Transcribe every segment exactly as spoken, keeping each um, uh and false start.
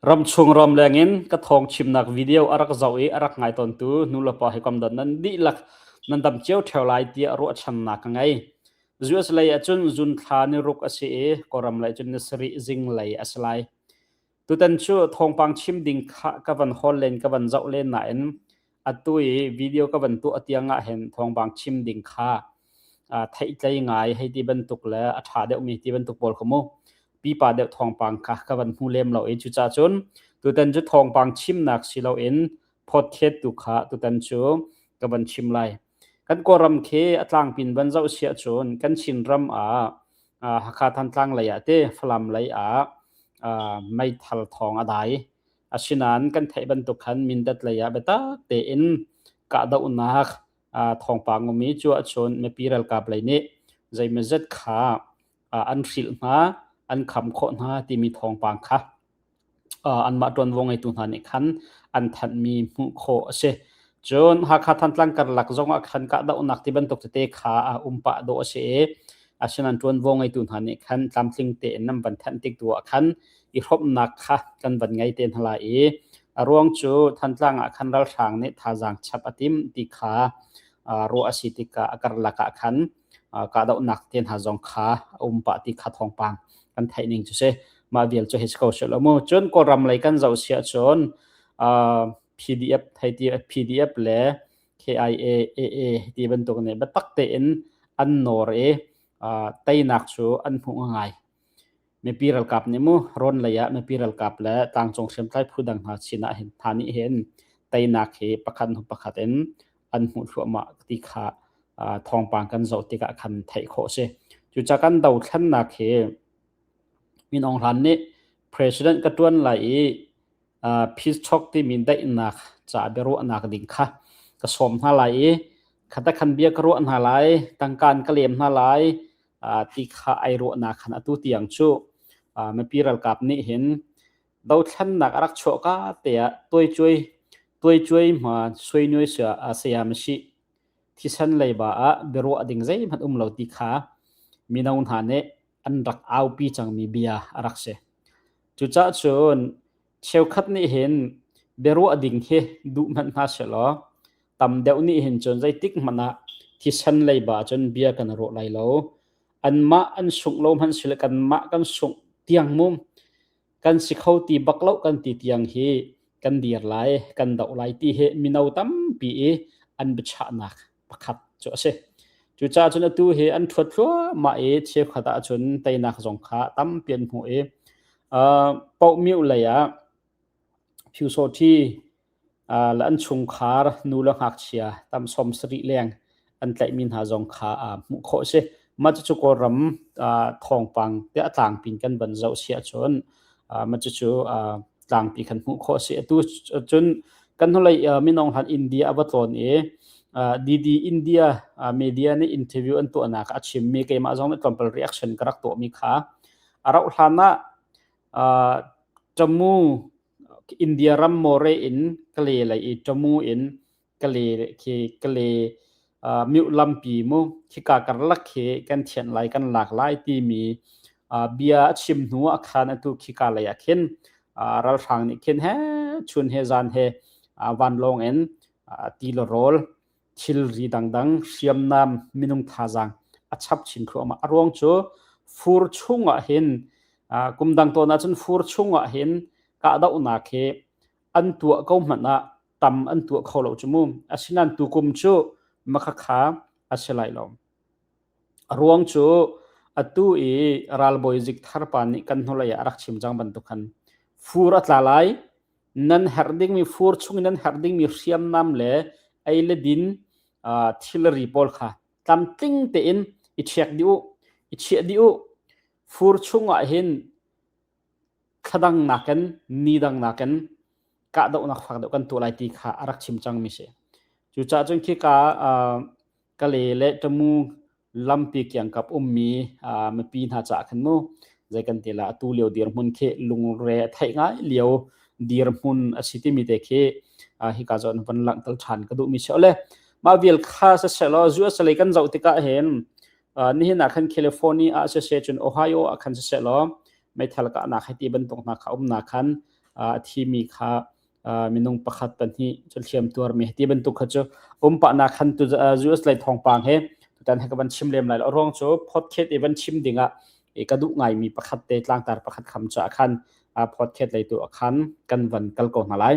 Ramchung ramleng in ka thawngchimnak video a rak zoh i a rak ngai tawntu nu le pa hi komdan nan dihlak nan dam cio ṭheu lai tiah ruahchannak ka ngei. U S lei ahcun June thla ni ruk a si i Kawlram lei ahcun ni sarih zinglei a si lai. Tutan cu thawngpang chim ding kha ka van hawl len, ka van zoh len nain atu i video ka van tuah tiangah hin thawngpang chim ding kha, aa, theih tlei ngai hei ti bantuk le a ṭha deuhmi ti bantuk pawl kha mu pipa deuh thawngpang kha ka van hmu lem lo i cucaah cun tutan cu thawngpang chimnak si loin podcast tu kha tutan cu ka van chim lai. Kan Kawlram khi a tlangpin van zoh si ahcun kan Chinram ah, aa, Hakha Thantlang lei ah te Falam lei ah, aa, meithal thawng a dai. Asinain kan theih bantuk khan Mindat lei ah biatak tein kahdohnak, aa, thawngpang um i cu ahcun mipi ralkap lei nih zeimawzat kha, aa, an hrilh hna, an kham khawh hna timi thawngpang kha, aa, anmah ṭuanvo ngeitu hna nih khan an thanhmi hmuh khawh a si. Cun Hakha Thantlang karlak zongah khan kahdohnak ti bantuk tete kha, aa, um pah dawh a si i, asinain ṭuanvo ngeitu hna nih khan tlamtling tein nan van thanh tik tu ah khan i hrawmhnak kha kan van ngei te hna lai i, a ruang cu Thantlang ah khan ralhrang nih thazaang chap a tim ti kha, aa, ruah a si tikah a karlak ah khan, aa, kahdohnak te hna zong kha a um pah ti kha thawngpang kan theih ning cu si. Mah vial cu hi si ko seh law mu. Cun Kawlram lei kan zoh si ahcun, aa, P D F hei ti, P D F le K I A, A A ti bantuk nih biatak tein an nawr i, aa, teinak cu an hmuh ngaingai. Mipi ralkap nih mu, rawn lei ah mipi ralkap le tlangcung hriamtlai phu dang hna sinah hin, hna nih hin teinak hi pakhat hnu pakhat in an hmuh thluahmah ti kha, aa, thawngpang kan zoh tikah khan theih khawh a si. Cucaah kan dothlennak hi Min Aung Hlaing nih President ka ṭuan lai i, aa, peace talk timi daihnak caah biaruahnak ding kha ka sawm hna lai i, khatakhan bia ka ruah hna lai, tangka in ka lem hna lai, aa, ti kha aa ruahnak khan atu tiang cu, aa, mipi ralkap nih hin dothlennak a rak chuah ka te ah tuaicuai, tuaicuai hma suainuai saya, aa, saya masih thisen leiba ah biaruah ding zeihmanh um lo ti kha mino hna nih an rak aupi cangmi bia a rak si. Cucaah cun cheukhat nih hin biaruah ding hi duh hmanh hna sehlaw, tam deuh nih hin cun zeitik hmanh ah thisen leiba ah cun bia kan ruah lai lo. Anmah an sungh lo hmanh si le kanmah kan sungh tiang mu, kan si kho ti bak lo kan ti tiang hi kan dir lai, kan doh lai ti hi mino tampi i an biachahnak pakhat cu a si. Cucaah cun atu hi an ṭhuat thluahmah i cheukhat ah cun teinak zong kha tampi an hmuh i, aa, Paukmyu lei ah Phyu Saw Htee, aa, le an chungkhar nu le ngakchia tam sawm sarih leng an tlaihmi hna zong kha, aa, hmuh khawh a si. Mah cucu Kawlram, aa, thawngpang tiah a tlangpi in kan van zoh si ahcun, aa, mah cucu, aa, tlangpi khan hmuh khawh a si. Atu cun kan hnulei, aa, Min Aung Hlaing India a va tlawn i, aa, D D India, aa, media nih interview an tuahnak a chimmi keimah zong nih tlawmpal reaction ka rak tuahmi kha a rauh hlan ah, aa, Tamu, India ram Moreh in Kale lei i Tamu in Kale khi Kale, aa, Myo lampi mu khika karlak khi kan thianh lai, kan lak lai timi, aa, bia a chim hnu ah khan atu khika lei ah khin, aa, ralhrang nih khin he chun he zan he, aa, vanlawng in, aa, ti le rawl, thilri dangdang, hriamnam, minung thazaang a chap chin thluahmah. A ruang cu fur chungah hin, aa, kum dang tawn ahcun fur chungah hin kahdohnak hi an tuah ko hmanh ah tam an tuah kho lo cu mu. Asinain tukum cu makha kha a si lai lo. A ruang cu atu i ralbawi zik thar pa nih kan hnulei ah a rak chim cang bantuk khan fur a tla lai, nan herh dingmi fur chung i nan herh dingmi hriamnam le ei le din, aa, thilri pawl kha tlamtling tein i chiah dih u, i chiah dih u. Fur chungah hin thladang nakin, nidang nakin kahdohnak fak deuh kan tuah lai ti kha a rak chim cangmi si. Cucaah cun khika, aa, Kale le Tamu lampi kiangkap ummi, aa, mipi hna caah khan mu, zei kan ti lai, atu lio dirhmun khi lungre a theih ngai lio dirhmun a si timi te khi, aa, hika zawn van langhter ṭhan ka duhmi si le. Mah vial kha siseh law, U S lei kan zoh tikah hin, aa, nihin ah khan California ah siseh, cun Ohio ah khan siseh law, meithal kahnak hei ti bantuk hna kha umnak khan a thi mi kha, a, minung pakhat pahnih cu thliam tuar mi ti bantuk kha cu um pah nak khan tu, a, U S lei thawngpang he tutan he ka van chim lem lai lo. A ruang cu podcast i van chim dingah i ka duh ngai mi pakhat te tlangtar pakhat kham caah khan, a, podcast lei tu ah khan kan van kal ko hna lai.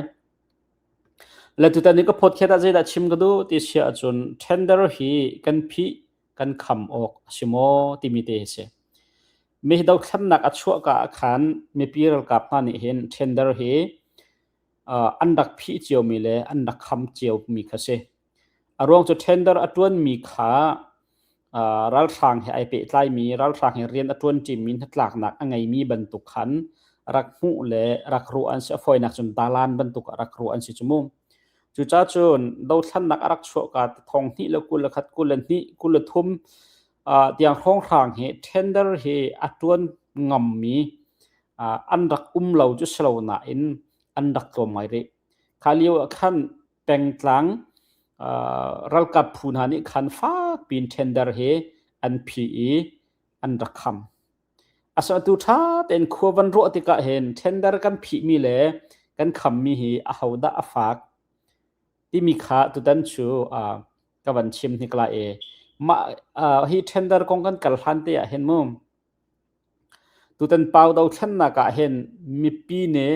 Le tutan i ka podcast ah zeidah chim ka duh ti si ahcun tender hi kan phih kan kham awk a si maw timi te hi si. Mi hi dothlennak a chuah ka ah khan mipi ralkap hna nih hin tender hi, aa, an rak phih cio mi le an rak kham cio mi kha si. A ruang cu tender a ṭuan mi kha, aa, ralhrang he aa pehtlai mi, ralhrang he rian a ṭuan ṭi mi hnatlaknak a ngei mi bantuk khan rak hmuh le rak ruah an si, a fawinak cun dalan bantuk ah rak ruah an si cu mu. Cucaah cun dothlennak a rak chuah ka thong hnih le kul le khat, kul le hnih, kul le thum, aa, tiang hrawnghrang hi tender hi a ṭuan ngam mi, aa, an rak um lo cu si lo nain an rak tlawm ngai rih. Kha lio ah khan pengtlang, aa, ralkap phu hna nih khan fakpi in tender hi an phih i an rak kham. A sawh tu ṭha tein khua van ruah tikah hin tender kan phih mi le kan kham mi hi ahodah a fak timi kha tutan cu, aa, ka van chim hnik lai i mah, aa, hi tender kong kan kal hlan te ah hin mu. Tutan pau dothlennak ah hin mipi nih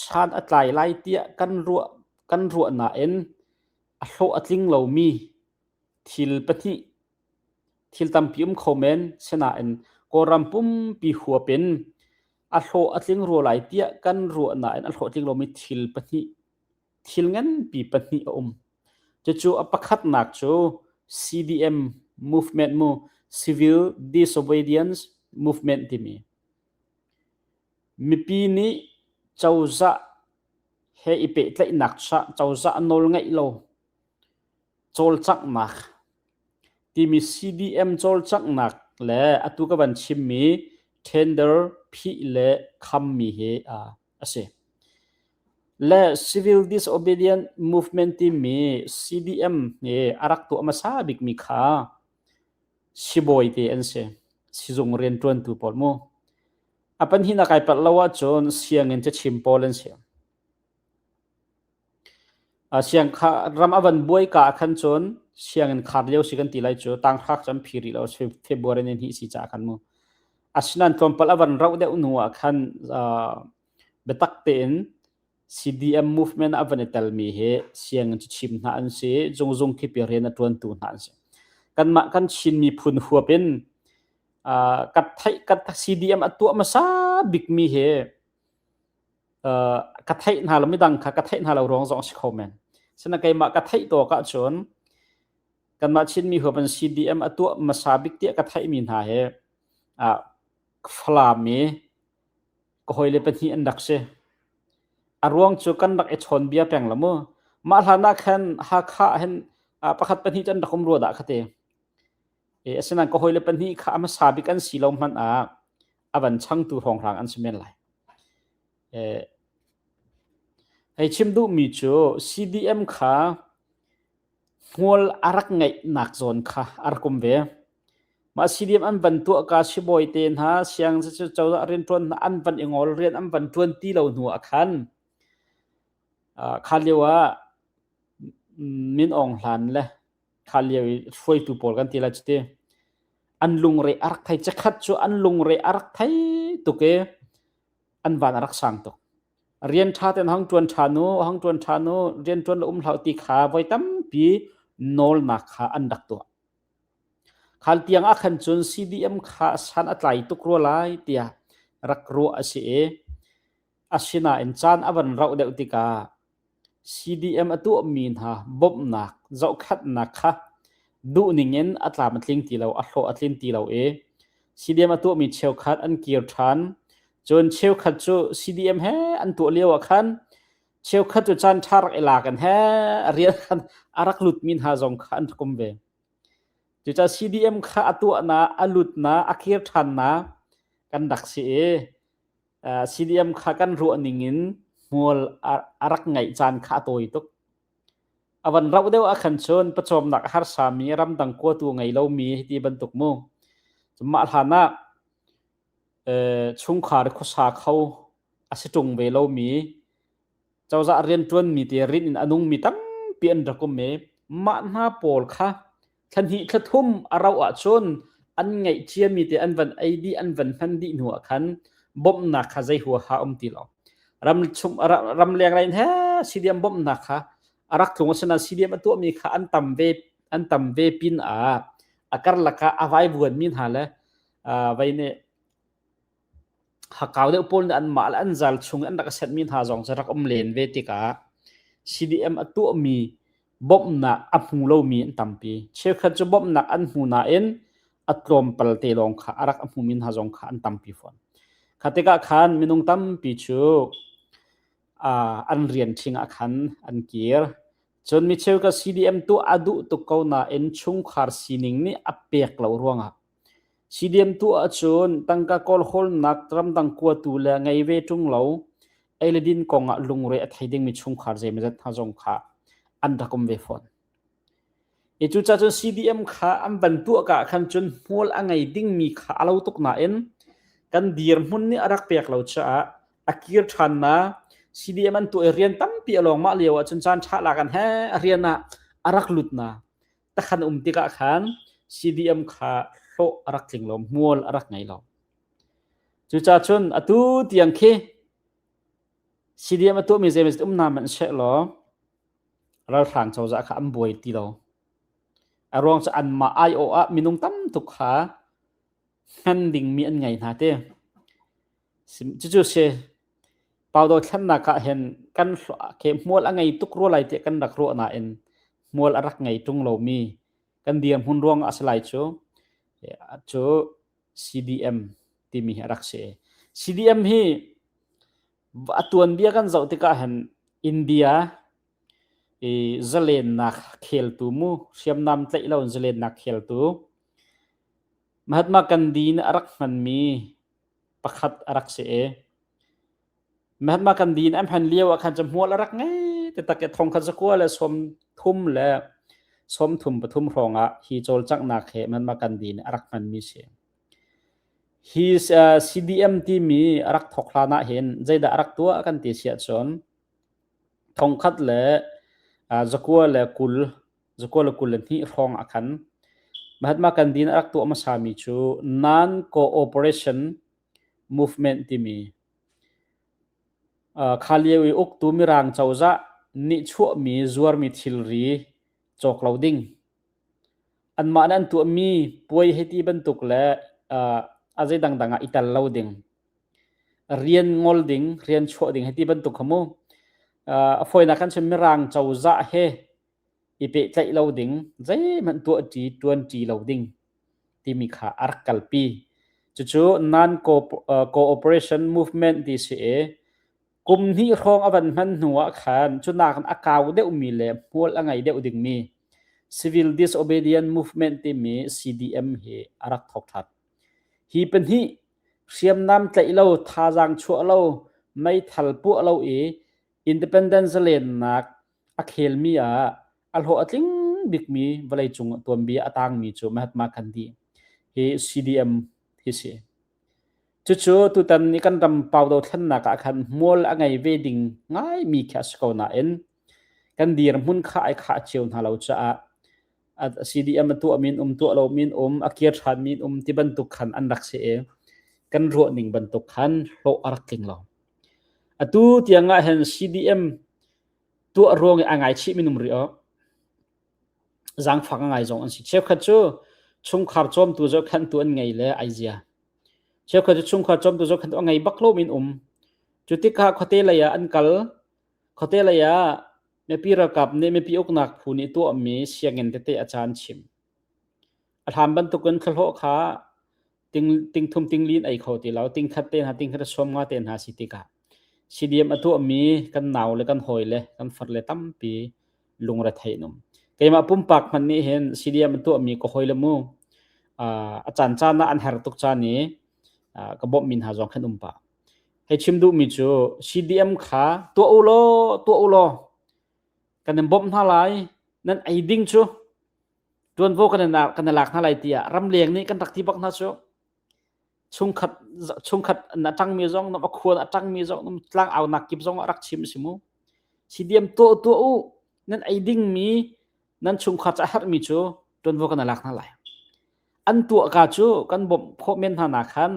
san a tlai lai tiah kan ruah, kan ruah nain a hlawh a tling lomi thil pahnih, thil tampi um kho men, sinain Kawlram pumpi huap in a hlawh a tling rua lai tiah kan ruah nain a hlawh a tling lomi thil pahnih, thil nganpi pahnih a um. Cucu a pakhatnak cu C D M movement mu, Civil Disobedience Movement timi. Mipi nih cozah he i pehtlaihnak caah cozah a nawl ngeih lo cawlcanghnak timi C D M cawlcanghnak le atu ka van chimmi tender phih le khammi hi, aa, a si. Le Civil Disobedience Movement timi C D M hi a rak tuah hmasa bikmi kha sibawi te an si, sizung rianṭuantu pawl mu. A pahnihnak aa palh lo ahcun sianginn cachim pawl an si. A siang kha ram a van buai ka ah khan cun sianginn khar lio si kan ti lai cu, tanghra cu an phih rih lo, Fe-, February ni hnih si caah khan mu. Asinain tlawmpal a van rauh deuh hnu ah khan, aa, biatak tein C D M movement a van i telmi hi sianginn cachim hna an si, zungzung kip i rian a ṭuantu hna an si. Kanmah kan Chin miphun huap in, aa, ka theih, ka, C D M a tuah hmasa bikmi hi, aa, ka theih hna lo, midang kha ka theih hna lo ruang zong a si kho men. Sinain keimah ka theih tawk ahcun kanmah Chin miphun C D M a tuah hmasa bik tiah ka theihmi hna hi, aa, Falam i ka hawile pahnih an rak si. A ruang cu kan rak i chawn bia peng lo mu. Mah hlan ah khan Hakha ah hin, aa, pakhat pahnih cu an rak um rua dah kha te. E, asinain ka hawile pahnih kha a hmasa bik an si lo hmanh ah a van changtu hrawnghrang an si men lai. E, hei chim duhmi cu C D M kha hmual a rak ngeihnak zawn kha a rak um ve. Mah C D M an van tuah ka sibawi te hna, siang cu cozah rianṭuan hna an van i ngol, rian an van ṭuan ti lo hnu ah khan, aa, kha lio ah Min Aung Hlaing le kha lio i hruaitu pawl kan ti lai cu ti. An lungre a rak thei, cakhat cu an lungre a rak thei tuk i an van a rak sang tuk. Rian ṭha tein hang ṭuan ṭhan u, hang ṭuan ṭhan u, rian ṭuan lo um hlah u ti kha voi tampi nawlnak kha an rak tuah. Khal tiang ah khan cun C D M kha a san a tlai tuk rua lai tiah rak ruah a si i, asinain caan a van rauh deuh tikah C D M a tuahmi hna bawmhnak, zohkhenhnak kha duh ningin a tlam a tling ti lo, a hlawh a tlin ti lo i, C D M a tuahmi cheukhat an kir ṭhan. Cun cheukhat cu C D M he an tuah lio ah khan cheukhat cu caan ṭha rak i lak in he rian khan a rak lutmi hna zong kha an rak um ve. Cucaah C D M kha a tuahnak, a lutnak, a kir ṭhannak kan rak si i, aa, C D M kha kan ruah ningin hmual a, a rak ngeih caan kha a tawi tuk. A van rauh deuh ah khan cun pawcawmnak a harsa mi, ramdang kuatu ngei lomi ti bantuk mu. Mah hlan ah, eh, chungkhar khuasa kho a si ṭung ve lo mi, cozah rianṭuan mi te rin in a nung mi tampi an rak um e. Mah hna pawl kha thla hnih thla thum a rauh ahcun an ngaih cia mi te an van ei dih, an van hman dih hnu ah khan bawmhnak kha zei huaha um ti lo. Ram chung, ra-, ram leng rei in he C D M bawmhnak kha a rak tlung, asinain C D M a tuahmi kha an tam ve, an tam ve pin ah a karlak ah a vaivuan mi hna le, aa, vai nih, Hakau deuh pawl nih anmah le an zal chung an rak i setmi hna zong cu rak um len ve tikah C D M a tuahmi bawmhnak a hmu lomi an tampi. Cheukhat cu bawmhnak an hmu nain a tlawmpal te lawng kha a rak a hmumi hna zong kha an tampi fawn. Kha tikah khan minung tampi cu, aa, an rian ṭhing ah khan an kir. Cun mi cheukhat C D M tuah a duh tuk ko nain chungkhar sining nih a pek lo ruangah C D M tuah ahcun tangka kawlhawlnak ramdang kuatu le ngei ve ṭung lo, ei le din kong ah lungre a thei dingmi chungkhar zeimawzat hna zong kha an rak um ve fawn. I cucaah cun C D M kha an van tuah kah khan cun hmual a ngei dingmi kha a lo tuk nain kan dirhmun nih a rak pek lo caah a kir ṭhan hna. C D M an tuah i rian tampi a lawng mah lio ahcun caan ṭha lak an he a rian ah a rak lut hna. Takhan um tikah khan C D M kha hlawh a rak tling lo, hmual a rak ngei lo. Cucaah cun atu tiang khi C D M a tuahmi zeimawzat um hna hmanh seh law, ralhrang cozah kha an buai ti lo. A ruang cu anmah aiawh ah minung tam tuk kha hman dingmi an ngei hna te. Sim-, cucu si, Paudo thlennak ah hin kan hluah, ke hmual a ngei tuk rua lai tiah kan rak ruah nain hmual a rak ngei ṭung lomi kan dirhmun ruang a si lai cu, cu C D M timi hi a rak si. C D M hi a tuanbia kan zoh tikah hin India i zalennak kheltu mu, hriamnam tlaih loin zalennak kheltu, Mahatma Gandhi nih a rak hmanmi pakhat a rak si e. Mahatma Gandhi nih a hman lio ah khan cu hmual a rak ngei taktak e, thongkhat zakua le sawmthum le sawmthum pathum hrawngah hi cawlcanghnak he Mahatma Gandhi nih a rak hmanmi si. Hi, ah, C D M timi a rak thawk hlan ah hin zeidah a rak tuah kan ti si ahcun, thongkhat le, aa, zakua le kul, zakua le kul le hnih hrawng ah khan Mahatma Gandhi nih a rak tuah hmasami cu Non-Cooperation Movement timi, aa, kha lio i uktu mirang cozah nih chuahmi zuarmi thilri cawk lo ding, anmah nih an tuahmi puai hei ti bantuk le, aa, a zei dangdang ah i tel lo ding, rian ngol ding, rian chuah ding hei ti bantuk kha mu. Aa, a fawinak kan chim, mirang cozah he i pehtlaih lo ding, zeihmanh tuah ṭi, ṭuan ṭi lo ding timi kha a rak kalpi. Cucu Non-Co-, aa, Cooperation Movement ti si e, kum hnih hrawng a van hman hnu ah khan cu nakin a kau deuhmi le hmual a ngei deuh dingmi Civil Disobedience Movement timi C D M hi a rak thawk ṭhan. Hi pahnih hriamnam tlaih lo, thazaang chuah lo, meithal puah lo i independence zalennak a khelmi ah a hlawh a tling bikmi vawleicung tuanbia a tangmi cu Mahatma Gandhi hi C D M hi si. Cucu tutan i kan ram Paudo thlennak ah khan hmual a ngei ve ding ngaimi khi a si ko nain kan dirhmun kha ai kha a cio hna lo caah a C D M a tuah min um, tuah lo min um, a kir ṭhan min um ti bantuk khan an rak si e. Kan ruah ning bantuk khan hlawh a rak tling lo. Atu tiang ah hin C D M tuah ruang i a ngaichih min um rih aw. Zaangfak a ngai zong an si. Cheukhat cu chungkhar cawmtu zohkhenhtu an ngei le aizia. Cheukhat cu chungkhar cawmtu zohkhenhtu a ngei bak lo min um. Cu tikah khuate lei ah an kal. Khuate lei ah mipi ralkap nih mipi uknak phu nih tuahmi sianginn tete a caan chim. A hlan bantukin thluahlawh kha ting, ting thum, ting li in ei kho ti lo, ting khat te hna, ting khat le sawm nga te hna si tikah C D M a tuahmi kan nau le kan hawi le kan far le tampi lungre thei an um. Keimah pumpak hmanh nih hin C D M a tuahmi ka hawi le mu, aa, a caan caan ah an her tuk caan i, aa, ka bawmhmi hna zong khan um pah. Hei chim duhmi cu C D M kha tuah u law, tuah u law, kan in bawmh hna lai, nan ei ding cu ṭuanvo kan in, kan in lak hna lai tiah ramleng nih kan rak ti bak hna cu. chungkhat, chungkhat na tangmi zong, nam a khuan a tangmi zong, nam tlang au nak kip zong a rak chim si mu. CDM tuah tuah uh, nan ei dingmi, nan chungkhat a herhmi cu tuan vua kan a lak hna lai. An tuah ka cu kan bawmh khawh men hna na khan,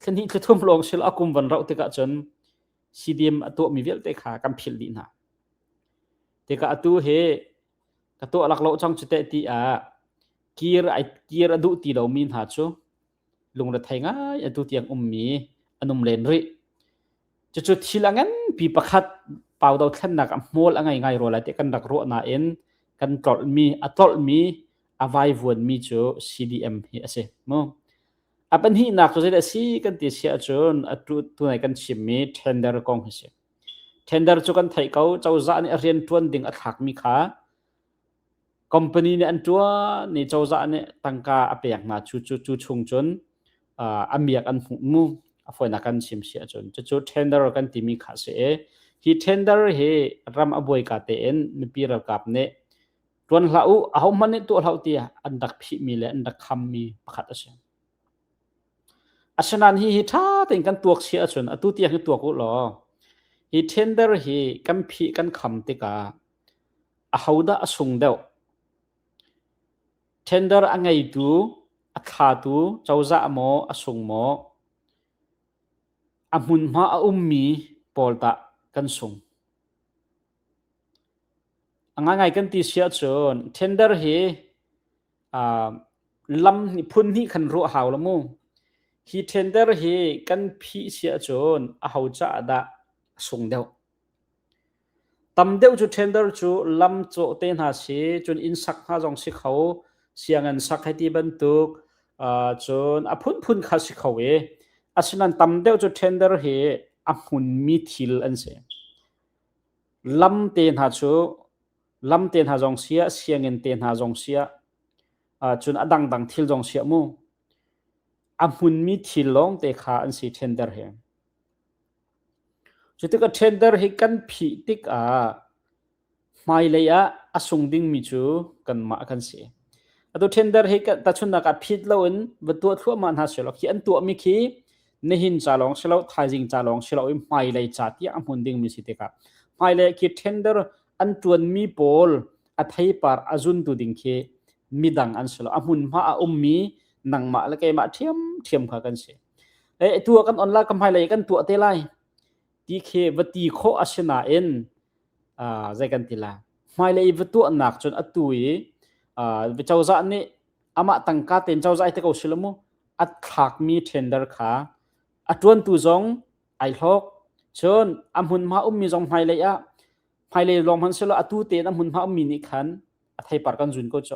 thla hnih thla thum lawng si lo a kum van rauh tikah cun CDM a tuahmi vialte kha kan philh dih hna. Tikah atu he ka tuah lak lo cang cu teh ti ah kir a, kir a duh ti lomi hna cu lungrethei ngai atu tiang ummi an um len rih. Cucu thil a nganpi pakhat pau do thlennak a hmawl a ngei ngai rawl lai tiah kan rak ruah nain kan tlolhmi, a tlolhmi, a vaivuanmi cu CDM hi a si mu. A pahnihnak cu zeidah a si kan ti si ahcun atu tunai kan chimmi tender kong hi si. Tender cu kan theih ko, cozah nih a rianṭuan ding a thlakmi kha company nih an ṭuan i cozah nih tangka a pek hna cu, cu, cu chung cun, aa, a miak an hmuh mu, a fawinak kan chim si ahcun. Cucu tender kan timi kha a si i, hi tender hi ram a buaika tein mipi ralkap nih ṭuan hlah uh, ahohmanh nih tuah hlah uh tiah an rak phihmi le an rak khammi pakhat a si. Asinain hi, hi ṭha tein kan tuak si ahcun atu tiang hi tuak uh law, hi tender hi kan phih kan kham tikah ahodah a sung deuh? Tender a ngeitu, a thlatu, cozah maw, a sung maw, a hmunhma a ummi pawl tah kan sung? A ngaingai kan ti si ahcun tender hi, aa, lam hnih, phun hnih khan ruah hau lo mu. Hi tender hi kan phih si ahcun aho caah dah a sung deuh? Tam deuh cu tender cu lam cawh te hna si, cun inn sak hna zong si kho, sianginn sak hei ti bantuk, aa, cun a phunphun kha si kho i, asinain tam deuh cu tender hi a hmunmi thil an si. Lam te hna cu, lam te hna zong si ah, sianginn te hna zong si ah, aa, cun a dangdang thil zong si ah mu. A hmunmi thil lawngte kha an si tender hi. Cutikah tender hi kan phih tikah hmailei ah a sung dingmi cu kanmah kan si. Atu tender hi kan tahchunhnak ah phit loin va tuah thluahmah hna sehlaw, khi an tuahmi khi nihin ca lawng si lo, thaizing ca lawng si lo i hmailei ca tiah a hmun dingmi si tikah hmailei khi tender an ṭuanmi pawl a theipar a zuntu ding khi midang an si lo. A hmunhma a ummi nangmah le keimah ṭhiamṭhiam kha kan si. Eh, tu ah kan on lai, ka hmailei kan tuah te lai ti khi va ti khawh a si nain, aa, zei kan ti lai? Hmailei va tuahnak cun atu i, aa, cozah nih amah tangka tein cozah te ko si lo mu, a thlakmi tender kha a ṭuantu zong aa hlawk. Cun a hmunhma ummi zong hmailei ah, hmailei lawng hmanh si lo, atu tein a hmunhma ummi nih khan a theipar kan zun ko cu.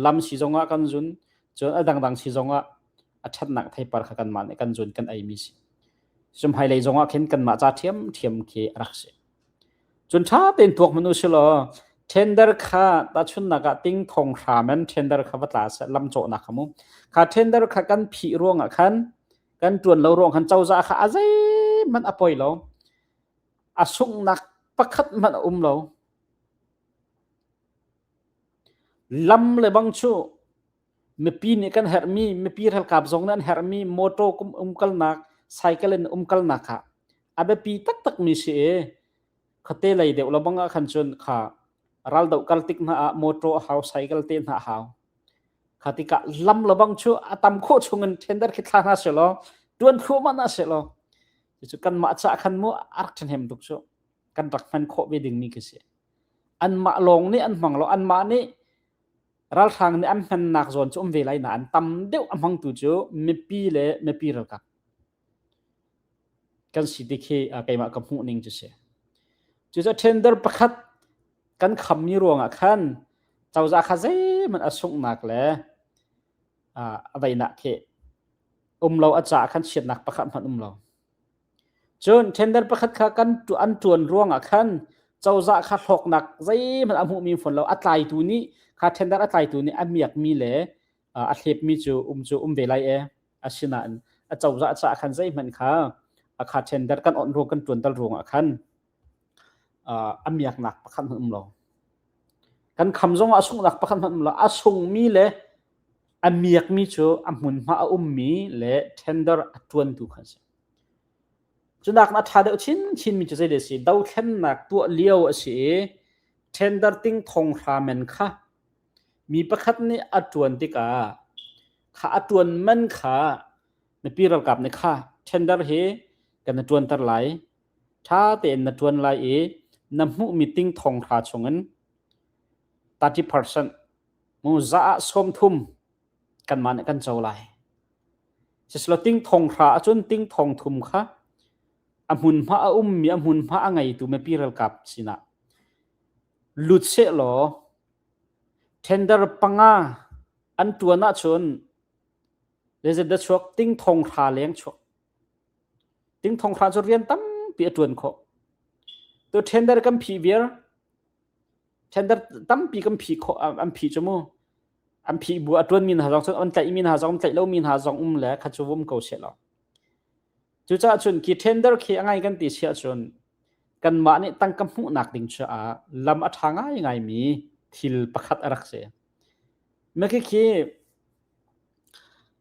Lam si zongah kan zun, cun a dangdang si zongah a ṭhatnak theipar kha kanmah nih kan zun kan eimi si. Cu hmailei zongah khin kanmah ca ṭhiamṭhiam khi a rak si. Cun ṭha tein tuak hmanh u si law, tender kha tahchunhnak ah ting thong hra men tender kha va tla seh, lam cawhnak kha mu. Kha tender kha kan phih ruangah khan, kan ṭuan lo ruang khan cozah kha a zeihmanh a poi lo. A sunghnak pakhat hmanh a um lo. Lam le bang cu mipi nih kan herhmi, mipi ralkap zong nih an herhmi motor kum umkalnak, cycle in umkalnak kha a biapi taktakmi si i, khuate lei deuh lo bang ah khan cun kha raldoh kal tik hna ah motor a hau, cycle te hna a hau. Kha tikah lam le bang cu a tam khawh chungin tender khi thla hna sehlaw, ṭuan thluahmah hna sehlaw, cucu kanmah caah khan mu a rak ṭhenhem tuk cu kan rak hman khawh ve dingmi khi si. Anmah lawng nih an hmang lo, anmah nih ralhrang nih an hmannak zawn cu um ve lai nain tam deuh a hmangtu cu mipi le mipi ralkap kan si ti khi, aa, keimah ka hmuh ning cu si. Cucu tender pakhat kan khammi ruangah khan cozah kha zeihmanh a sunghnak le, aa, a veinak khi um lo, a caah khan chiatnak pakhat hmanh um lo. Cun tender pakhat kha kan tu-, an ṭuan ruangah khan cozah kha hlawknak zeihmanh a hmuhmi fawn lo. A tlaitu nih, kha tender a tlaitu nih a miakmi le, aa, a hlepmi cu um cu um ve lai e. Asinain a cozah caah khan zeihmanh kha a kha tender kan onh ruang, kan ṭuanter ruangah khan, aa, a miaknak pakhat hmanh um lo. Kan kham zongah a sunghnak pakhat hmanh um lo. A sungmi le a miakmi cu a hmunhma a ummi le tender a ṭuantu kha a si. Cu nak a ṭha deuh chinchinmi cu zei a si? Dothlennak tuah lio a si i, tender ting thong hra men kha mi pakhat nih a ṭuan tikah kha a ṭuan men kha mipi ralkap nih kha tender hi kan na ṭuanter lai, ṭha tein na ṭuan lai i, na hmuhmi ting thong hra chungin thirty percent, mu za ah sawmthum kanmah nih kan co lai. Sislo, ting thong hra ahcun ting thong thum kha a hmunhma a ummi, a hmunhma a ngeitu mipi ralkap sinah lut sehlaw, tender panga an ṭuan ahcun, zeizat dah chuak, ting thong hra leng chuak. Ting thong hra cu rian tampi a ṭuan khawh. Tu tender kan phih viar, tender tampi kan phih khawh, an, an phih cu mu. An phih bu a ṭuanmi hna zong cun an tlaihmi hna zong, an tlaih lomi hna zong um le kha cu vum ko sehlaw. Cucaah cun khi tender khi a ngai kan ti si ahcun, kanmah nih tangka hmuhnak ding caah lam a ṭha ngaingaimi thil pakhat a rak si. Mah khi khi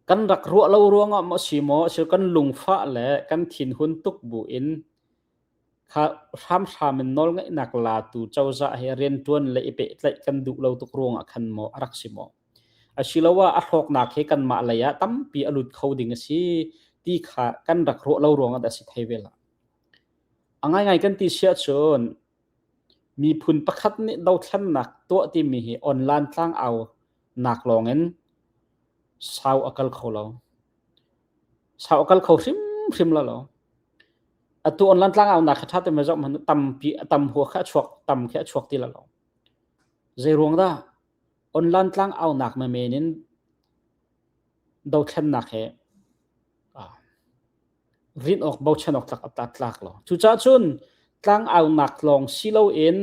kan rak ruah lo ruangah maw si maw, si kan lungfah le kan thinhun tuk buin kha hramhram in nawlngeihnak latu cozah he rianṭuan le i pehtlaih kan duh lo tuk ruangah khan maw a rak si maw? Asiloah a hlawknak he kanmah lei ah tampi a lut kho ding a si ti kha kan rak ruah lo ruangah dah a si thei ve lai. A ngaingai kan ti si ahcun, miphun pakhat nih dothlennak tuah timi hi online tlangau nak lawngin sau a kal kho lo. Sau a kal kho hrimhrim la lo. Atu online tlangau nak kha ṭha tein zoh hmanh, tampi, a tam hua kha a chuak, tam khi a chuak ti la lo. Zei ruang dah? Online tlangau nak mah men in dothlennak he, ah, rin awk, bochan awk tlak a tlak lo. Cucaah cun tlangau nak lawng si loin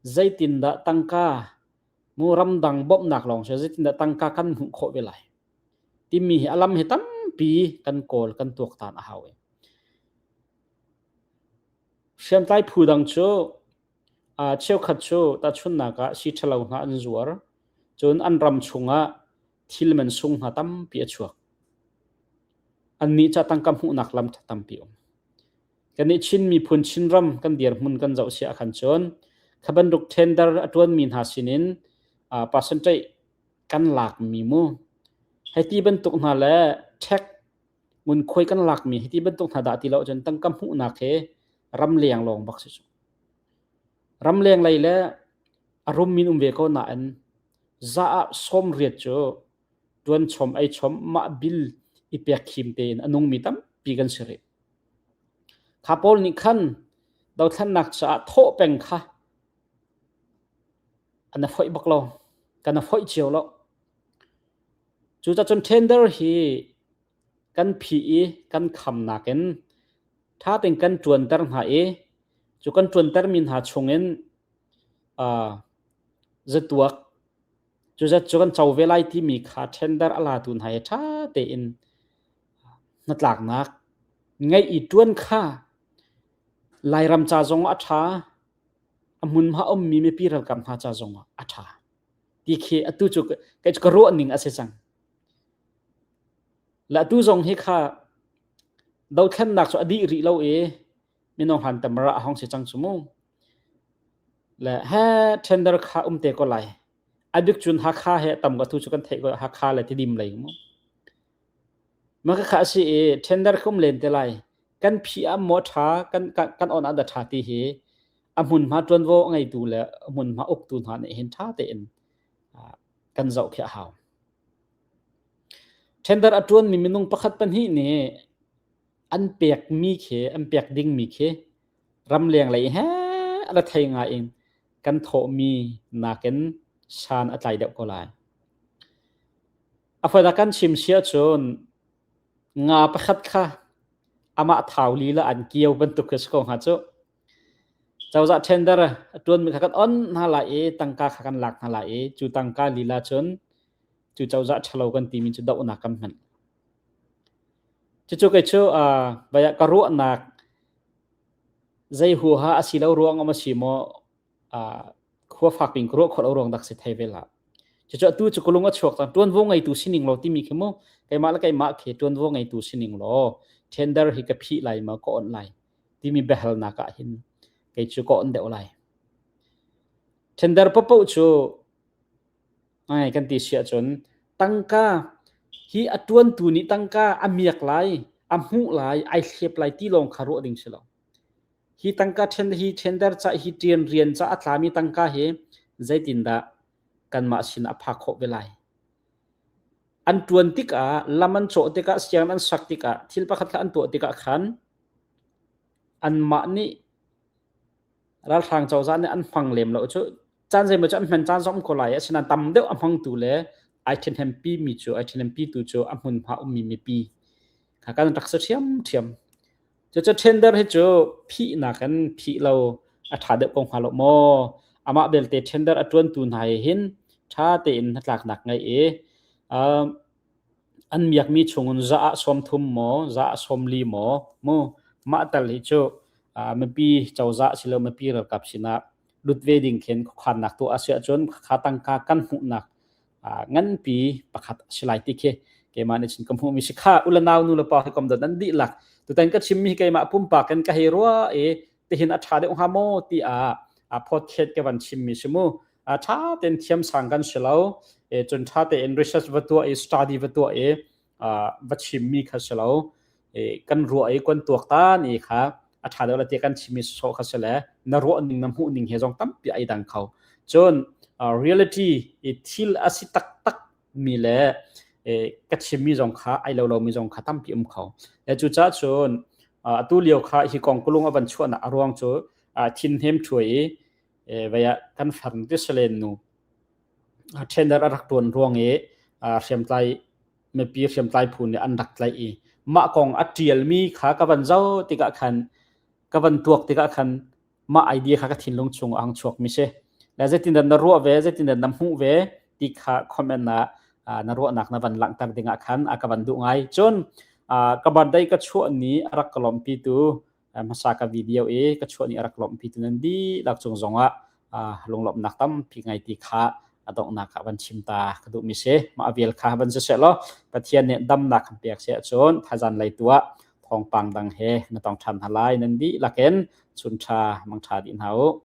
zeitindah tangka, mu, ramdang bawmhnak lawng si, zeitindah tangka kan hmuh khawh ve lai timi hi a lam hi tampi kan kawl, kan tuaktan a hau i, hriamtlai phu dang cu, aa, cheukhat cu tahchunhnak ah si ṭhalo hna an zuar. Cun an ram chungah thil men sung hna tampi a chuak. Annih ca tangka hmuhnak lam ṭha tampi um. Kan i Chin miphun Chinram kan dirhmun kan zoh si ah khan cun kha bantuk tender a ṭuanmi hna sinin, aa, percentage kan lakmi mu, hei ti bantuk hna le tax ngunkhuai kan lakmi hei ti bantuk hna dah ti lo ahcun tangka hmuhnak he ramleng lawng bak si cu. Ramleng lei le a rum min um ve ko nain za ah sawmriat cu ṭuan chom, ei chom, mah bil i pek khim tein a nungmi tampi kan si rih. Kha pawl nih khan dothlennak caah thawh peng kha an i foih bak lo, kan i foih cio lo. Cucaah cun tender hi kan phih i kan kham nakin ṭha tein kan ṭuanter hna i, cu kan ṭuantermi hna chungin, aa, zatuak, cu zat cu kan co ve lai timi kha tender a latu hna he ṭha tein hnatlaknak ngeih i ṭuan kha Lairam ca zong a ṭha, a hmunhma ummi mipi ralkap hna ca zong a ṭha ti khi atu cu ka, ka ruah ning a si cang. Le atu zong hi kha dothlennak cu a dih rih lo i, minung hlan tamra a hong si cang cu mu. Le he tender kha um te ko lai. A bik cun Hakha he tam ko, atu cu kan theih ko, Hakha le Tidim lei mu. Mah kha a si i, tender kha um len te lai. Kan phih ah maw ṭha, kan, kan, kan on ah dah ṭha ti hi a hmunhma ṭuanvo a ngeitu le a hmunhma uktu hna nih hin ṭha tein, aa, kan zoh khi a hau. Tender a ṭuanmi minung pakhat pahnih nih an pekmi khi, an pek dingmi khi ramleng lei he a la thei ngai in kan thawhmi nakin san a tlai deuh ko lai. A fada kan chim si ahcun nga pakhat kha amah thau lila an kio bantuk khi a si ko hnga cu. Cozah tender a ṭuanmi kha kan on hna lai i, tangka kha kan lak hna lai i, cu tangka lila cun cu cozah ṭhalo kan timi cu dohnak kan hmanh. Cucu kei cu, aa, vaya ka ruahnak zei huaha a si lo ruang a si maw, aa, khua fakpi in ka ruah khawh lo ruang dah si thei ve lai. Cucu atu cu kulung a chuak cang, ṭuanvo ngeitu si ning law timi khi mu, keimah le keimah khi ṭuanvo ngeitu si ning law, tender hi ka phih lai maw, ka onh lai timi biahalnak ah hin kei cu ka onh deuh lai. Tender paohpaoh cu ngai kan ti si ahcun, tangka hi a ṭuantu nih tangka a miak lai, a hmuh lai, aa hlep lai ti lawng kha ruah ding si lo. Hi tangka ten-, hi tender ca, hi ṭian rian ca a tlami tangka hi zeitindah kanmah sinah a phak khawh ve lai? An ṭuan tikah, lam an cawh tikah, siang an sak tikah, thil pakhat kha an tuah tikah khan anmah nih ralhrang cozah nih an hmang lem lo cu, caan zeimawh cu an hman caan zong um ko lai, asinain tam deuh a hmangtu le aa ṭhihnhempi mi cu, aa ṭhihnhempitu cu a hmunhma ummi mipi kha kan rak si ṭhiamṭhiam. Cucu tender hi cu phihnak kan phih lo a ṭha deuh ko hnga lo maw? Amah belte tender a ṭuantu hna he hin ṭha tein hnatlaknak ngei i, aa, an miakmi chungun za ah sawmthum maw, za ah sawmli maw, mu, mah tal hi cu, aa, mipi cozah si lo, mipi ralkap sinah lut ve ding khin khuakhannak tuah a si ahcun kha tangka kan hmuhnak, aa, nganpi pakhat a si lai ti khi keimah nih cun ka hmuhmi si kha. U le nau, nu le pa, hi kom dot nan dihlak. Tutan ka chimmi hi keimah pumpak in ka hei ruah i, tihin a ṭha deuh hnga maw tiah, aa, podcast ka van chimmi si mu. Aa, ṭha tein thiamsang kan si lo. E, cun ṭha tein research va tuah i, study va tuah i, aa, va chimmi kha si lo. E, kan ruah i, kan tuak ta ni kha a ṭha deuh le tiah kan chimmi sawh kha si le, na ruah ning, na hmuh ning he zong tampi aa dang kho. Cun, aa, reality i thil a si taktak mi le, e, ka chimmi zong kha, aa lo lo mi zong kha tampi um kho. E, cucaah cun, aa, atu lio kha hi kong kulung a van chuahnak a ruang cu, aa, thinhnem ṭhuai i, e, vei ah kan farnu ti Salen nu, aa, tender a rak ṭuan ruang i, aa, hriamtlai, mipi hriamtlai phu nih an rak tlaih i, mah kong a ṭialmi kha ka van zoh tikah khan, ka van tuak tikah khan, mah idea kha ka thinlung chung ah hang chuakmi si. Le zeitindah na ruah ve, zeitindah na hmuh ve ti kha comment ah, aa, na ruahnak na van langhter dingah khan, aa, ka van duh ngai. Cun, aa, ka birthday ka chuah ni a rak ka lawmhpitu, aa, hmasa ka video i ka chuah ni a rak lawmhpitu nan dihlak cung zongah, aa, lunglawmhnak tampi ngei ti kha a donghnak ah van chim ta ka duhmi si. Mah a vial kha van si sehlaw, Pathian nih damnak kan pek si ahcun, thazan lei tu ah thawngpang dang he na tong ṭhan hna lai. Nan dihlak in chun ṭha, mang ṭha dih hna u.